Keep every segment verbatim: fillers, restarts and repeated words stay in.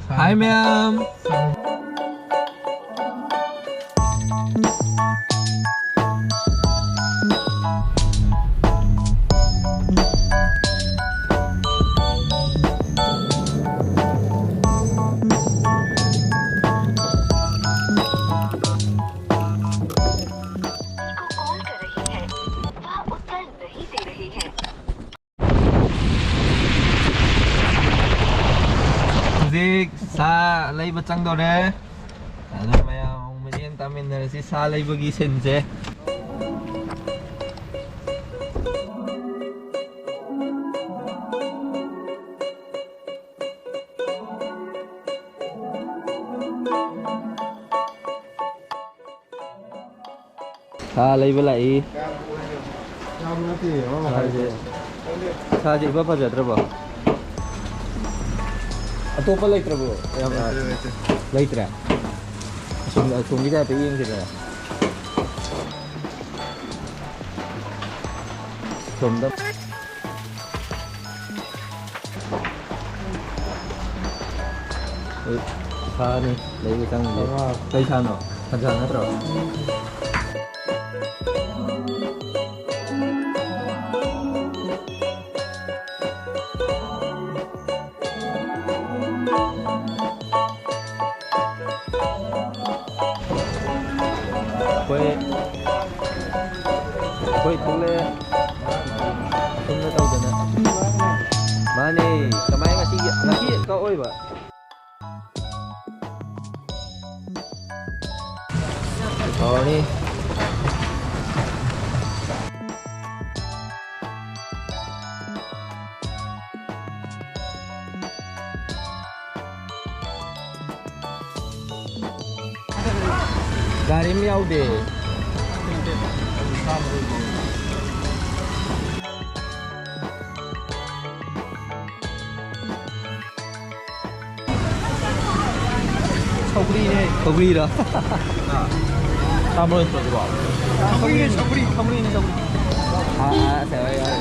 Hi, ma'am. ꯍꯧꯖꯤꯛ ꯁꯥ ꯂꯩꯕ ꯆꯪꯗꯧꯔꯦ꯫ ꯑꯗꯨ ꯃꯌꯥꯝ ꯑꯃꯨꯛ ꯃꯤꯠꯌꯦꯡ ꯇꯥꯃꯤꯟꯅꯔꯁꯤ ꯁꯥ ꯂꯩꯕꯒꯤ ꯁꯤꯟꯁꯦ꯫ ꯁꯥ ꯂꯩꯕ ꯂꯥꯛꯏ꯫ ꯌꯥꯝ ꯅꯠꯇꯦ, ꯑꯃ ꯃꯈꯥꯏꯁꯦ꯫ ꯁꯥꯁꯦ ꯏꯐ ꯐꯖꯗ꯭ꯔꯕꯣ? ꯑꯇꯣꯞꯄ ꯂꯩꯇ꯭ꯔꯕꯣ? ꯌꯥꯝ ꯂꯩꯇ꯭ꯔꯦ, ꯂꯩꯇ꯭ꯔꯦ꯫ ꯑꯁꯣꯝ-, ꯑꯁꯣꯝꯒꯤ ꯇꯥꯏꯞꯇ ꯌꯦꯡꯁꯤꯗꯅ꯫ ꯁꯣꯝꯗ꯫ ꯁꯥꯅꯤ ꯂꯩꯕ ꯆꯪꯉꯤꯁꯦ꯫ ꯀꯩ ꯁꯥꯅꯣ? ꯁꯟꯁꯥ ꯅꯠꯇ꯭ꯔꯣ? ꯑꯩꯈꯣꯏ, ꯑꯩꯈꯣꯏ ꯊꯣꯛꯂꯛꯑꯦ꯫ ꯁꯨꯝꯅ ꯇꯧꯗꯅ꯫ ꯃꯥꯅꯦ꯫ ꯀꯃꯥꯏ ꯉꯁꯤꯒꯤ, ꯉꯁꯤ ꯀꯛꯑꯣꯏꯕ? ꯇꯧꯔꯅꯤ꯫ ꯒꯥꯔꯤ ꯑꯃ ꯌꯥꯎꯗꯦ꯫ ꯁꯧꯒ꯭ꯔꯤꯅꯦ꯫ ꯁꯧꯒ꯭ꯔꯤꯔꯣ? ꯁꯥ ꯃꯔꯣꯏ ꯅꯠꯇ꯭ꯔꯣ ꯁꯤꯕꯣ? ꯁꯧꯒ꯭ꯔꯤꯅꯦ, ꯁꯧꯒ꯭ꯔꯤ, ꯁꯧꯒ꯭ꯔꯤꯅꯦ, ꯁꯧꯒ꯭ꯔꯤ꯫ ꯑꯥ, ꯑꯥ, ꯁꯦ, ꯍꯣꯏ, ꯍꯣꯏ꯫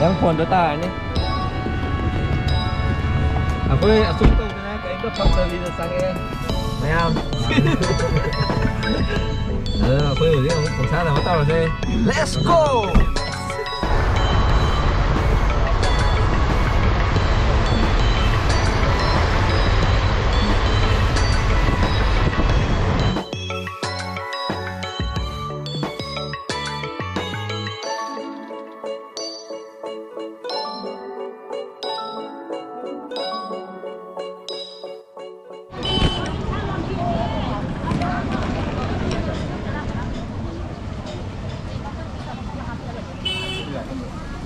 ꯅꯪ ꯐꯣꯟꯗꯣ ꯇꯥꯔꯅꯤ꯫ ꯑꯩꯈꯣꯏ ꯑꯁꯨꯝ ꯇꯧꯗꯅ ꯀꯔꯤꯝꯇ ꯐꯪꯗꯕꯤꯗ ꯆꯪꯉꯛꯑꯦ ꯃꯌꯥꯝ꯫ ꯑꯗꯨꯅ ꯑꯩꯈꯣꯏ ꯍꯧꯖꯤꯛ ꯑꯃꯨꯛ ꯄꯨꯡꯁꯥꯟ ꯑꯃ ꯇꯧꯔꯁꯦ꯫ Let's go!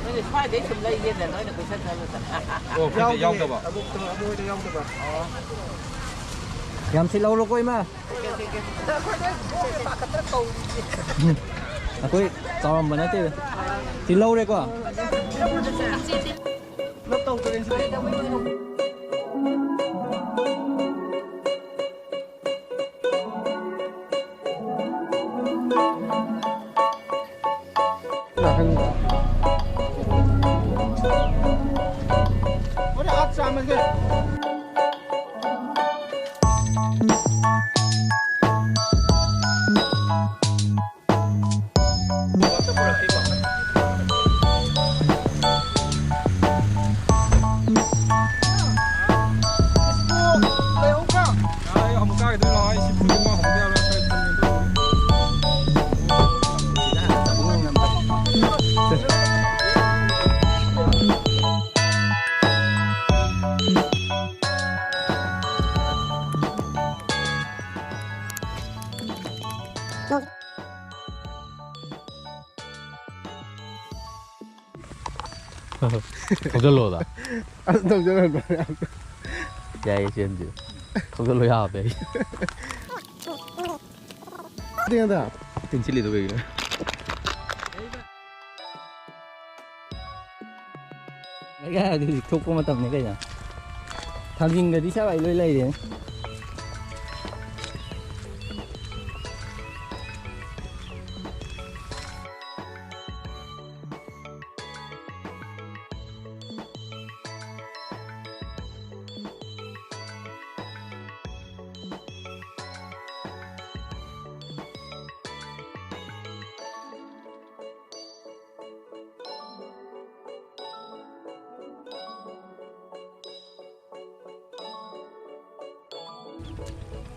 ꯅꯣꯏꯅ ꯁ꯭ꯋꯥꯏꯗꯩ ꯁꯨꯝ ꯂꯩꯒꯦꯗ, ꯅꯣꯏꯅ ꯀꯣꯏꯆꯠ ꯆꯠꯂꯨꯗꯅ꯫ ꯑꯣ, ꯑꯩꯈꯣꯏꯗ ꯌꯥꯎꯗꯕ꯫ ꯑꯕꯣꯛꯇꯣ, ꯑꯕꯣꯛ ꯍꯣꯏꯗ ꯌꯥꯎꯗꯕ꯫ ꯌꯥꯝ ꯊꯤꯜꯍꯧꯔꯣꯀꯣ, ꯏꯃꯥ꯫ ꯑꯩꯈꯣꯏ ꯆꯥꯎꯔꯝꯕ ꯅꯠꯇꯦ꯫ ꯊꯤꯜꯍꯧꯔꯦꯀꯣ꯫ ꯊꯧꯖꯜꯂꯣꯗ꯫ ꯑꯗꯨꯝ ꯊꯧꯖꯜꯍꯟꯕ ꯌꯥꯕ꯭ꯔꯥ? ꯌꯥꯏꯌꯦ, ꯆꯦꯟꯁꯤ꯫ ꯊꯧꯖꯜꯂꯣ ꯌꯥꯕꯅꯦ ꯑꯩ꯫ ꯇꯤꯡꯉꯗ꯫ ꯇꯤꯟꯁꯤꯜꯂꯤꯗꯣ ꯀꯩꯒꯤꯅꯣ? ꯂꯩꯀꯥꯏ ꯍꯥꯏꯗꯤ ꯍꯧꯖꯤꯛ ꯊꯣꯛꯄ ꯃꯇꯝꯅꯤ ꯀꯩꯅꯣ꯫ ꯊꯥꯡꯖꯤꯡꯒꯗꯤ ꯁ꯭ꯋꯥꯏ ꯂꯣꯏ ꯂꯩꯔꯦ꯫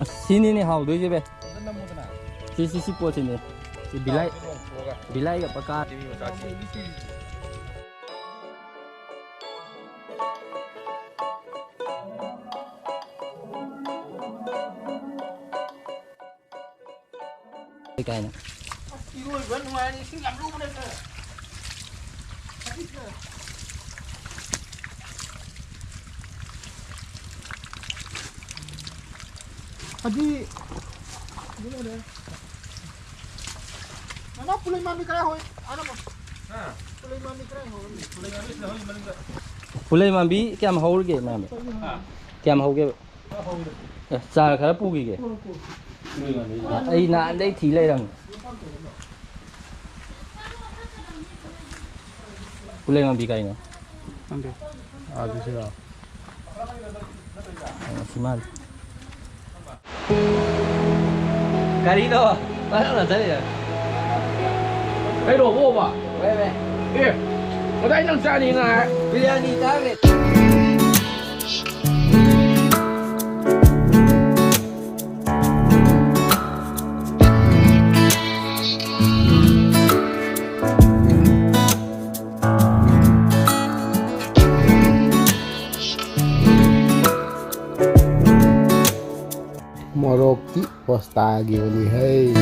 ꯑꯁ, ꯁꯤꯅꯤꯅꯦ ꯍꯥꯎꯗꯣꯏꯁꯦ, ꯚꯥꯏ꯫ ꯁꯤ, ꯁꯤ, ꯁꯤ ꯄꯣꯠꯁꯤꯅꯦ꯫ ꯁꯤ ꯕꯤꯂꯥꯏ-, ꯕꯤꯂꯥꯏꯒ ꯄꯀꯥ꯫ ꯀꯥꯏꯅ꯫ ꯏꯔꯣꯏꯕ ꯅꯨꯡꯉꯥꯏꯔꯅꯤ, ꯏꯁꯤꯡ ꯌꯥꯝ ꯂꯨꯕ ꯅꯠꯇꯦ꯫ ꯑꯗꯤ, ꯅꯅꯥꯎ ꯄꯨꯂꯩ ꯃꯥꯟꯕꯤ ꯀꯗꯥꯏ ꯍꯣꯏ? ꯑꯥ, ꯅꯃ-, ꯄꯨꯂꯩ ꯃꯥꯟꯕꯤ ꯀꯗꯥꯏ ꯍꯣꯏ? ꯄꯨꯂꯩ ꯃꯥꯟꯕꯤ ꯀꯌꯥꯝ ꯍꯧꯔꯤꯒꯦ, ꯃꯌꯥꯝꯕ? ꯀꯌꯥꯝ ꯍꯧꯒꯦꯕ? ꯑꯦ, ꯆꯥꯔ ꯈꯔ ꯄꯨꯈꯤꯒꯦ꯫ ꯑꯩ ꯅꯍꯥꯟꯗꯩ ꯊꯤ ꯂꯩꯔꯝꯅꯦ꯫ ꯄꯨꯂꯩ ꯃꯥꯟꯕꯤ ꯀꯥꯏꯅꯣ? ꯈꯪꯗꯦ꯫ ꯑꯥ, ꯑꯗꯨ ꯁꯤꯔꯣ? ꯑꯣ, ꯁꯤ ꯃꯥꯜꯂꯦ꯫ ꯀꯔꯤꯅꯣ? ꯄꯥꯈꯪꯅ ꯆꯠꯂꯤꯔꯣ? ꯀꯩꯅꯣ, ꯑꯣꯕ? ꯍꯣꯏ, ꯍꯣꯏ꯫ ꯑꯦ, ꯀꯗꯥꯏ ꯅꯪ ꯆꯥꯅꯤꯅ? ꯕꯤꯔꯌꯥꯅꯤ ꯆꯥꯈ꯭ꯔꯦ꯫ ꯃꯣꯔꯣꯛꯇꯤ ꯄꯣꯁꯇꯥꯒꯤ ꯑꯣꯏꯅꯤ ꯍꯩ꯫